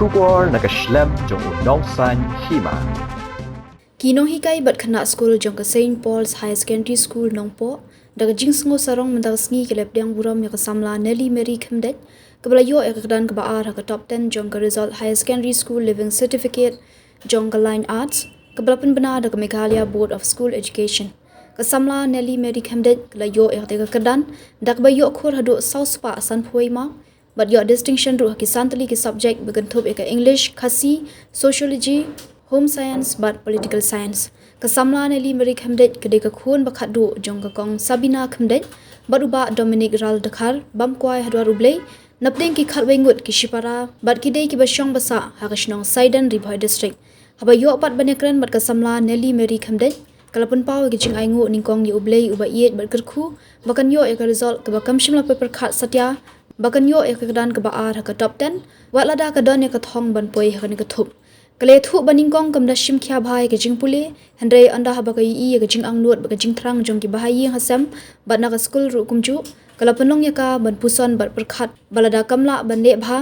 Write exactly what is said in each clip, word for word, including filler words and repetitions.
Khubor na ka shlem jong u Nongsaiñ Hima. Ki nonghikai bad khynnah skul jong ka Saint Paul's Higher Secondary School Nongpoh, da ka jingsngew sarong mynta ka sngi ki la pdiang burom ïa ka samla Nelly Mary Khymdeit, kaba la ïoh ïa ka kyrdan kaba ar ha ka top ten jong ka result Higher Secondary School Leaving Certificate jong ka Line Arts, kaba la pynbna da ka Meghalaya Board of School Education. Ka samla Nelly Mary Khymdeit ka la ïoh ïa kata ka kyrdan da kaba ïoh khur haduh saw spah sanphew wei mark, bad ïoh distinction ruh ha ki san tylli ki subject ba kynthup ïa ka English, Khasi, Sociology, Home Science bad Political Science. Ka samla Nelly Mary Khymdeit ka dei ka khun ba khatduh jong ka Kong Sabina Khymdeit bad u Bah Dominic Ral Dkhar, bam kwai ha dwar U Blei, napdeng ki khatwei ngut ki shipara bad ki dei kiba shong ba sah ha ka shnong Saiden, Ri Bhoi District. Haba ïoh pat ban ïakren bad ka samla Nelly Mary Khymdeit, ka la pynpaw ïa ka jingainguh nyngkong ïa U Blei uba ïeit bad kyrkhu ba kan ïoh ïa ka result kaba kam shym la pyrkhat satia ba kan ïoh ïa ka kyrdan kaba ar ha ka top ten, wat lada ka don ïa ka thong ban poi ha kane ka thup. Ka la ïathuh ba nyngkong kam da shim khia bha ïa ka jingpule, hynrei ynda haba ka ïohi ïa ka jingangnud bad ka jingthrang jong ki bahaïing hasem bad na ka skul ruh kumjuh, ka la pynlong ïa ka ban puson bad pyrkhat ba lada kam lah ban leh bha,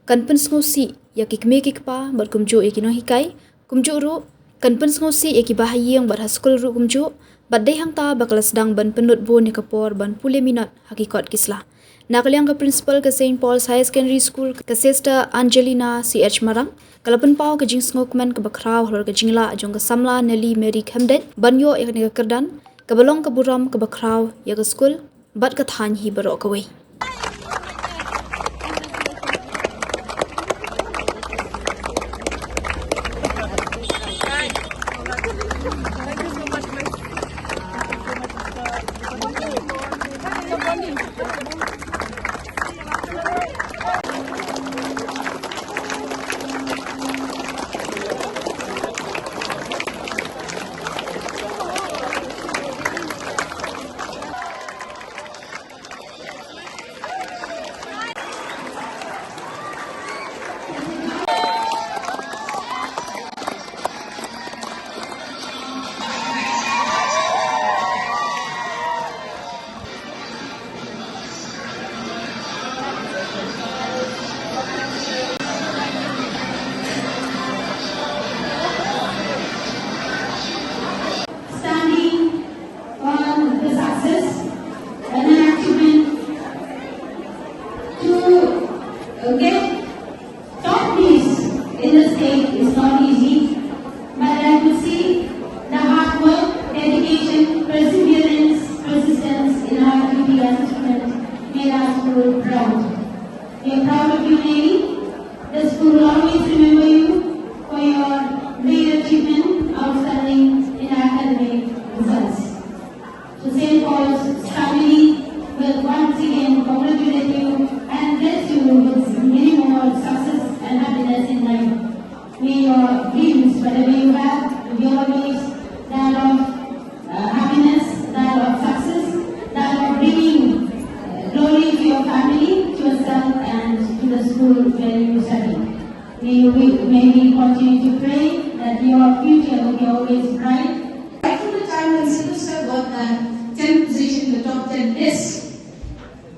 kan pynsngewsih ïa ki kmie ki kpa bad kumjuh ïa ki nonghikai, kumjuh ruh kan pynsngewsih ïa ki bahaïing bad ha skul ruh kumjuh, bad dei hangta ba ka la sdang ban pynlut bun ïa ka por ban pule minot ha ki kot ki sla. Na ka liang ka principal ka Saint Paul's Higher Secondary School, ka Sister Angelina C H Marang, ka la pynpaw ka jingsngewkmen kaba khraw halor ka jinglah jong ka samla Nelly Mary Khymdeit ban ïoh ïa kane ka kyrdan, kaba long ka burom kaba khraw ïa ka skul bad ka thaiñ hi baroh kawei. Standing on the success and an achievement to, okay, top place in the state is not easy, but I could see the hard work, dedication, perseverance, persistence in our duty as a student made our school proud. We are proud of you, Nelly. The school will always remember you for your great achievement, outstanding in academic results. So Saint Paul's family will once again congratulate you and bless you with many more success and happiness in life. May your dreams, whatever you have, will be always that of uh, happiness, that of success, that of bringing uh, glory to your family, to yourself, and to the school where you study. May we, may we continue to pray that your future will be always bright. Right from the time when Silver Star got that tenth position in the top ten list,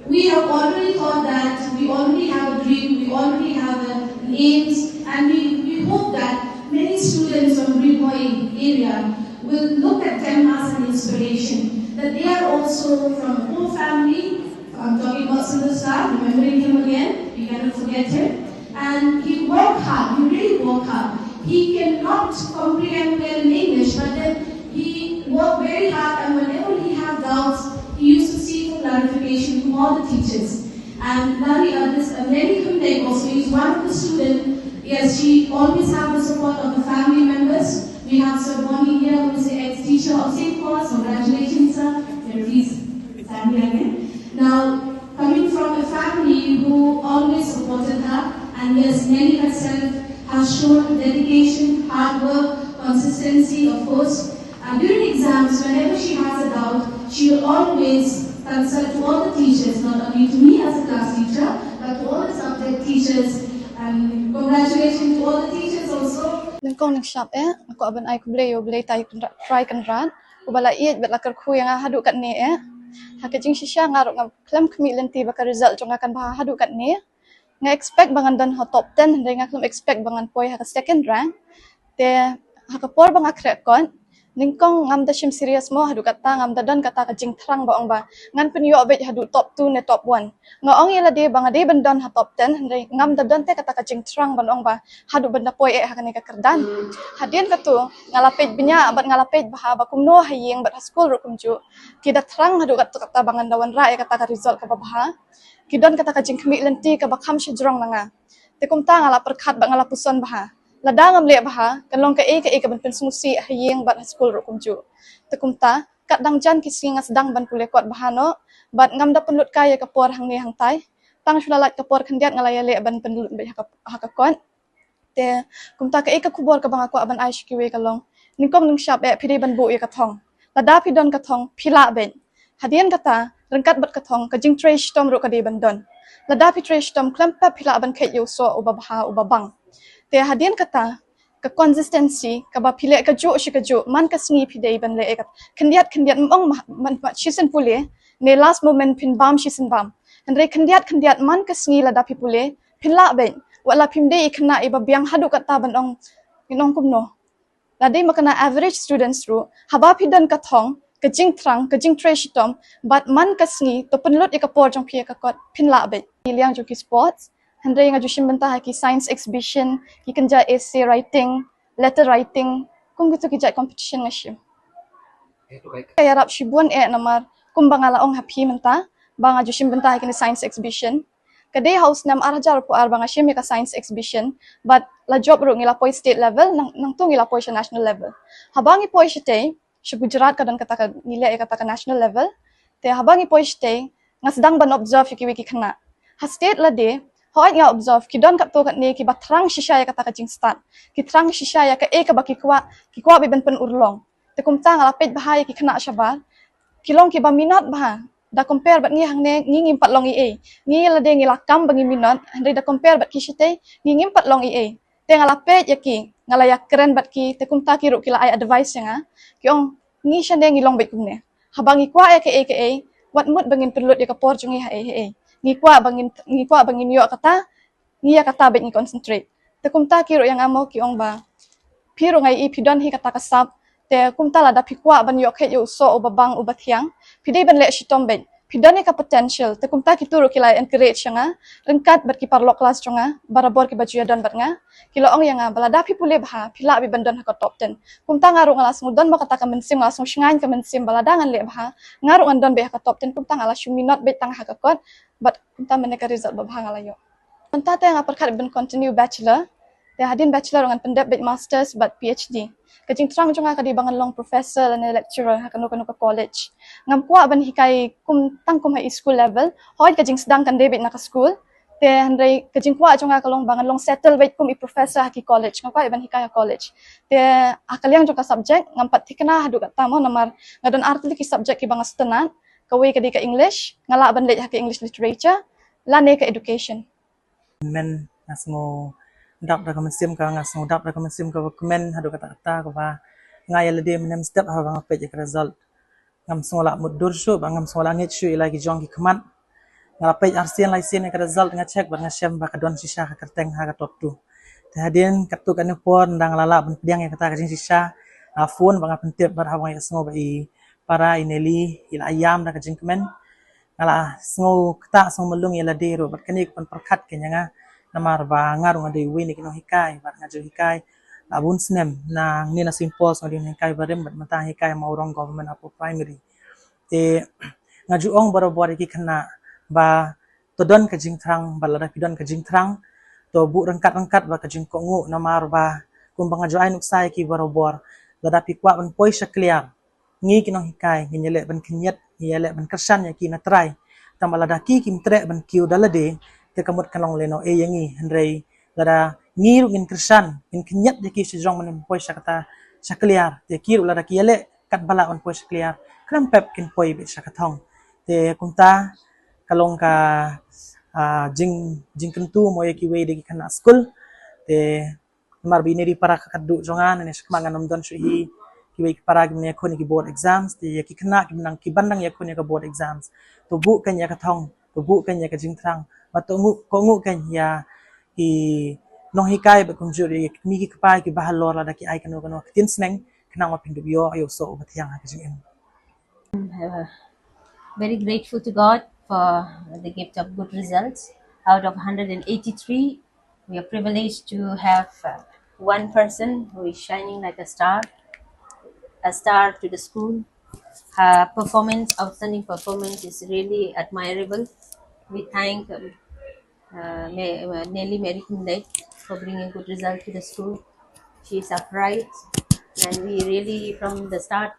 we have already thought that we already have a dream, we already have a, an aims, and we, we hope that many students from Ri Bhoi area will look at them as an inspiration, that they are also from a poor family. I'm talking about Silver Star, remembering him again, we cannot forget him. And he worked hard, he really worked hard. He cannot comprehend well in English, but then he worked very hard, and whenever he had doubts, he used to seek for clarification from all the teachers. And Lari, uh, this uh, Nelly Khymdeit also is one of the students. Yes, she always have the support of the family members. We have Sir Bonnie here, who is the ex-teacher of Saint Paul's. Congratulations, sir. Here, please stand here again. Now, coming from a family who always supported her, and yes, Nelly herself has shown dedication, hard work, consistency, of course. Uh, during exams, whenever she has a doubt, she will always consult to all the teachers, not only to me as a class teacher, but to all the subject teachers. And congratulations to all the teachers also. Nyngkong nyngshap eh, nga kwah ban ai khublei ïa U Blei Trai Kynrad, uba la ïeit bad la kyrkhu ïa nga haduh katne eh. Ha ka jingshisha nga ruh ngam khlem khmih lynti ba ka result jong nga kan bha haduh katne. Nga expect ba ngan don ha top ten, hynrei nga khlem expect ba ngan poi ha ka second rank. Te ha ka por ba nga khreh kot, nyngkong ngam da shim serious mo, haduh katta ngam da don kata ka jingthrang ba ong ba ngan pynïoh beit haduh top two ne top one. Nga ong ïa lade ba nga dei ban don ha top ten, hynrei ngam da don te kata ka jingthrang ban ong ba haduh ban da poi eh ha kane ka kyrdan. Hadien katu nga la peit bniah bad nga la peit bha ba kumno ha ïing bad ha skul ruh kumjuh ki da thrang haduh katta katta ba ngan da wanrah ïa kata ka result kaba bha. Ki don kata ka jingkhmih lynti kaba kham shajrong na nga. Te kumta nga la pyrkhat bad nga la puson bha, lada ngam leh bha kan long kaei kaei kaban pynsngewsih ha ïing bad ha skul ruh kumjuh. Te kumta kat dang jan ki sngi nga sdang ban pule kot bha noh bad ngam da pynlut kai ïa ka por hangne hangtai. Tang shu la lait ka por khyndiat nga la ïaleh ban pynlut beit ha ka, ha ka kot. Te kumta kaei ka khubor kaba nga kwah ban ai sha kiwei ka long, nyngkong nyngshap eh phi dei ban buh ïa ka thong. Lada phi don ka thong phi lah beit. Hadien kata ryngkat bad ka thong ka jingtrei shitom ruh ka dei ban don. Lada phi trei shitom khlem pep phi lah ban kheit ïa u soh uba bha uba bang. Te hadien kata ka consistency kaba phi leh kajuh shi kajuh, man ka sngi phi dei ban leh ïa ka khyndiat khyndiat, ym ong ma, man, ma shisien pule ne last moment phin bam shisien bam. Hynrei khyndiat khyndiat man ka sngi lada phi pule phin lah beit. Wat la phim dei i khynnah iba biang haduh katta ban ong, ngin ong kumno. Lada ma kane average students ruh, haba phi don ka thong, ka jingthrang, ka jingtrei shitom bad man ka sngi to pynlut ïa ka por jong phi ïa ka kot, phin lah beit. Ki liang jong ki sports, hynrei nga ju shim bynta ha ki science exhibition, ki kynja essay writing, letter writing, kum kitu ki jait competition nga shim. Ka ïarap shibun eh namar kumba nga la ong ha phi mynta ba nga ju shim bynta ha kine science exhibition. Ka dei ha u snem ar hajar arphew ar ba nga shim ïa ka science exhibition bad la jop ruh ngi la poi state level, nang, nangtu ngi la poi sha national level. Haba ngi poi shatei sha Gujarat ka don kata ka, ngi leh ïa kata ka national level. Te haba ngi poi shatei nga sdang ban observe ïa kiwei ki khynnah ha state lade. Hooid nga observe ki don katto katne kiba thrang shisha ïa kata ka jingstad, ki thrang shisha ïa kaei kaba ki kwah, ki kwah beit ban pynurlong. Te kumta nga la peit bha ïa ki khynnah shabar, ki long kiba minot bha. Da compare bad ngi hangne ngi ngim pat long ei ei. Ngi lade ngi la kam ba ngi minot, hynrei da compare bad ki shatei ngi ngim pat long ei ei. Te nga la peit ïa ki, nga la ïakren bad ki, te kumta ki ruh ki la ai advice ïa nga. Ki ong ngi shane ngi long beit kumne. Haba ngi kwah ïa kaei kaei, wat mut ba ngin pynlut ïa ka por jong ngi ha ei ha ei. Ngi kwah ba ngin, ngi kwah ba ngin ïoh kata, ngi ïa kata beit ngi concentrate. Te kumta ki ruh ïa nga mo, ki ong ba phi ruh nga ïohi phi don hi kata ka sap. Te kumta lada phi kwah ban ïoh kheit ïa u soh uba bang uba thiang, phi dei ban leh shitom beit. Phi don ïa ka potential. Te kumta kitu ruh ki la encourage ïa nga ryngkat bad ki paralok klas jong nga barabor kiba ju ïadon bad nga. Ki la ong ïa nga ba lada phi pule bha phi lah beit ban don ha ka top ten. Kumta nga ruh nga la sngew don bha kata ka mynsiem, nga la sngew shngaiñ ka mynsiem ba lada ngan leh bha nga ruh ngan don beit ha ka top ten. Kumta nga la shu minot beit tang ha ka kot bad kumta mynne ka result ba bha nga la ïoh. Mynta te nga pyrkhat ban continue bachelor. Te hadien bachelor ngan pyndep beit masters bad P H D. Ka jingthrang jong nga ka dei ba ngan long professor lane lecturer ha kano kano ka college. Ngam kwah ban hikai kum, tang kum ha i school level. Hooid ka jingsdang kan dei beit na ka school. Te hynrei ka jingkwah jong nga ka long ba ngan long settle beit kum i professor ha ki college. Ngam kwah ban hikai ha college. Te ha ka liang jong ka subject ngam pat thikna haduh katta mo namar nga don ar tylli ki subject kiba nga sngewtynnat. Kawei ka dei ka English, nga lah ban leit ha ka English literature lane ka education. Kmen, nga sngew dap da ka mynsiem ka, nga sngew dap da ka mynsiem kaba kmen haduh katta katta kaba nga ïa lade mynne mynstep haba nga peit ïa ka result. Ngam sngew lah mutdur shuh bad ngam sngew lah ngeit shuh ïa la ki jong ki khmat. Nga la peit arsien laisien ïa ka result, nga check bad nga shem ba ka don shisha ka kyrteng ha ka top two. Te hadien katto katne por ynda nga la lah ban pdiang ïa kata ka jingshisha, nga phone bad nga pyntip bad haba nga ïohsngew ba i para i Nelly i la ïam da ka jingkmen, nga la sngew ktah sngew mlung ïa lade ruh bad kane ka pynpyrkhat kein ïa nga namar ba nga ruh nga dei uwei na ki nonghikai bad nga ju hikai la bun snem. Nangne na Saint Paul's nga dei nonghikai barim bad mynta nga hikai ha Mawrong Government Upper Primary. Te nga ju ong barabor ïa ki khynnah ba to don ka jingthrang bad lada phi don ka jingthrang to buh ryngkat ryngkat bad ka jingkohnguh namar ba kumba nga ju ai nuksa ïa ki barabor, lada phi kwah ban poi sha kliar, ngi ki nonghikai ngin ïaleh ban khynñiat, ngin ïaleh ban kyrshan ïa ki na trai. Tangba lada ki kim treh ban kiew da lade te ka mut kan long lehnoh ei ïa ngi, hynrei lada ngi ruh ngin kyrshan, ngin khynñiat ïa ki shajrong ban poi sha kata sha kliar, te ki ruh lada ki ïaleh katba lah ban poi sha kliar khlem pep kin poi beit sha ka thong. Te kumta ka long ka, ah, jing, jingkyntu mo ïa kiwei de ki khynnah skul. Te namar ba ine i dei para ka khatduh jong nga, ne shakhmat ngan ym don shuh hi kiwei ki para kiban ïakhun ïa ki board exams, te ïa ki khynnah kiban dang, kiban dang ïakhun ïa ka board exams, to buh kein ïa ka thong, to buh kein ïa ka jingthrang. Bad to nguh, ko nguh kan ïa ki nonghikai bad kumjuh ïa ki kmie ki kpa kiba halor lada ki ai kano kano ka ktien sneng, khnang ba phin dup ïoh ïa u soh uba thiang ha ka jingim. Uh, very grateful to God for the gift of good results. Out of one hundred eighty-three, we are privileged to have uh, one person who is shining like a star, a star to the school. Her performance, outstanding performance, is really admirable. We thank um, uh, Ma- uh, Nelly Mary Kumdeit for bringing good result to the school. She is upright, and we really, from the start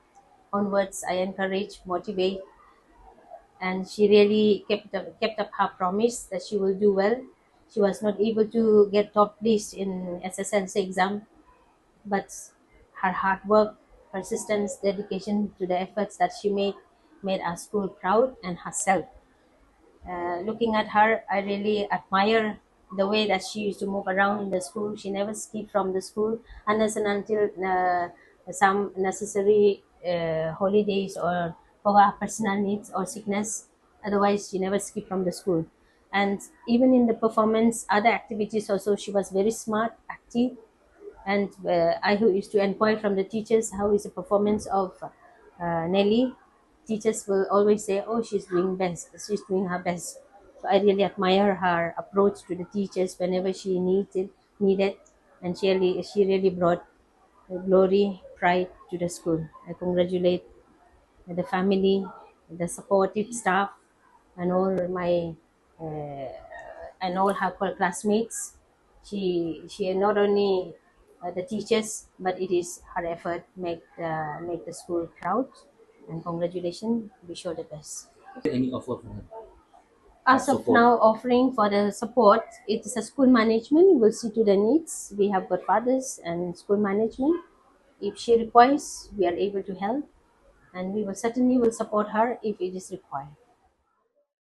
onwards, I encourage, motivate, and she really kept up, kept up her promise that she will do well. She was not able to get top list in S S L C exam, but her hard work, persistence, dedication to the efforts that she made made our school proud and herself. Uh, looking at her, I really admire the way that she used to move around the school. She never skipped from the school unless and until uh, some necessary uh, holidays or for her personal needs or sickness. Otherwise, she never skipped from the school. And even in the performance, other activities also, she was very smart, active. And uh, I who used to inquire from the teachers, how is the performance of uh, Nelly? Teachers will always say, "Oh, she's doing best. She's doing her best." So I really admire her approach to the teachers whenever she needed needed, and she really, she really brought glory, pride to the school. I congratulate the family, the supportive staff, and all my uh, and all her classmates. She she not only uh, the teachers, but it is her effort make uh, make the school proud. And congratulations, wish all the best. Any offer from her? As of now, offering for the support, it is a school management. We'll see to the needs. We have got fathers and school management. If she requires, we are able to help, and we will certainly will support her if it is required.